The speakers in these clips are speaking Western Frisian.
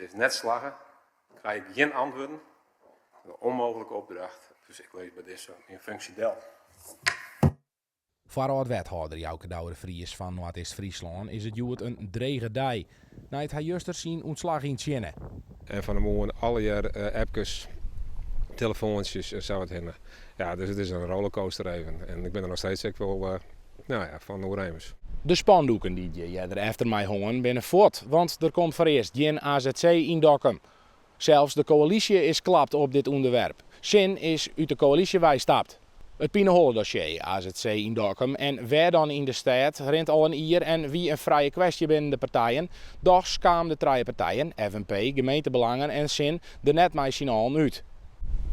It is net slagge, krij ik gjin antwurden. In ûnmooglike opdracht, dus ik lis by dizze myn funksje del. Foar âld-wethâlder Jouke Douwe de Vries fan Noardeast-Fryslân is it hjoed in drege dei, nei't hy juster syn ûntslach yntsjinne. En fan 'e moarn allegear appkes, telefoantsjes en sa wat hinne. Ja, dus it is in rollercoaster even. En ik bin der noch steeds ek wol, no ja, fan oerémis. De spandoeken dy't hjir earder efter my hongen binne fuort, want der komt foarearst gjin azc yn Dokkum. Sels de koälysje is klapt op dit ûnderwerp. Sin is út de koälysje weistapt. It pineholledossier azc yn Dokkum en wêr dan yn de stêd rint al in jier en wie in frije kwestje binnen de partijen. Dochs kamen de trije partijen, fnp, Gemeentebelangen en Sin, der net mei syn allen út.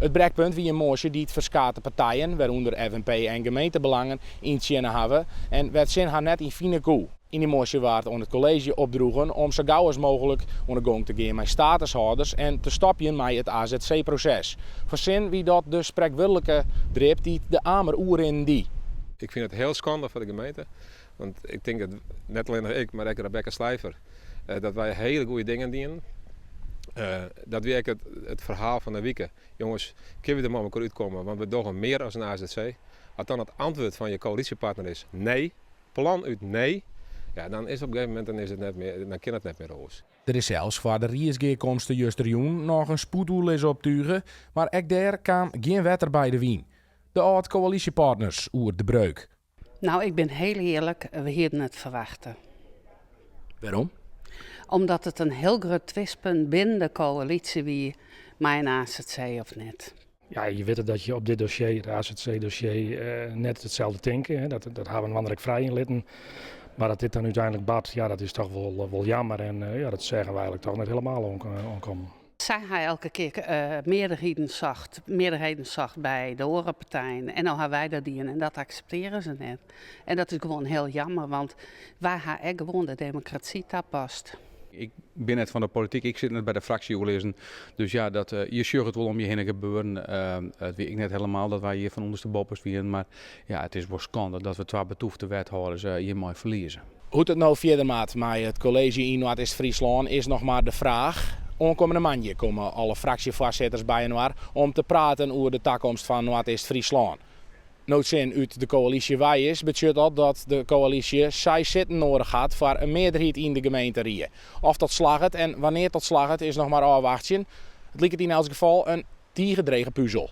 It brekpunt wie in moasje dy't ferskate partijen, wêrûnder fnp en Gemeentebelangen, yntsjinne hawwe en wêr't Sin har net yn fine koe. Yn dy moasje waard oan it kolleezje opdroegen om sa gau as mooglik oan 'e gong te gean mei statushâlders en te stopjen mei it azc-proses. Foar Sin wie dat de sprekwurdlike drip dy't de amer oerrinnen die. Ik fyn it hiel skande foar de gemeente, want ik tink dat net allinnich ik, mar ek Rebecca Slijver, dat wy hiele goede dingen dienen. Dat wie ek it ferhaal fan de wike. Jonges, kinne wy der mei elkoar útkomme, want we dogge mear as in azc. As dan it antwurd fan je koälysjepartner is nee, Plan út nee, ja, dan is op in gegeven momint dan is it net mear, dan kin it net mear oars. Der is sels foar de riedsgearkomste justerjûn noch in spoedoerlis optuge, mar ek dêr kaam gjin wetter by de wyn. De âld-koälysjepartners oer de breuk. Nou, ik bin hiel earlik, we hienen it ferwachte. Wêrom? Omdat it in hiel grut twistpunt binnen de koälysje wie mei in azc of net. Ja, je witte dat je op dit dossier, it azc-dossier, net itselde tinke. Dat, dat hawwe we inoar ek frij yn litten. Mar dat dit dan úteinlik bart, ja, dat is toch wol, wol jammer. En ja, dat seagen we eigenlik toch net hielendal oankommen. Sy ha elke kear mearderheden socht, mearderheden socht by de oare partijen. En no ha wy dat dien en dat akseptearje se net. En dat is gewoan hiel jammer, want wy ha ek gewoan de demokrasy tapast. Ik bin net fan de polityk, ik sit net by de fraksjeoerlizzen. Dus ja, dat, je sjogge it wol om je hinne gebeuren. It wie ek net helemaal dat wy hjir fan ûndersteboppest wienen, mar ja, it is wol skande dat we twa betûfte wethâlders hjirmei ferlieze. Hoe't it no fierder moat mei it kolleezje yn Noardeast-Fryslân is noch mar de fraach. Oankommende moandei komme alle fraksjefoarsitters byinoar om te praten oer de takomst fan Noardeast-Fryslân. No't Sin út de koälysje wei is, betsjut dat dat de koälysje seis sitten noadich hat foar in mearderheid yn de gemeenterie. Oft dat slagget en wannear't dat slagget is noch mar ôfwachtsjen. It liket yn elts gefal in tige drege puzel.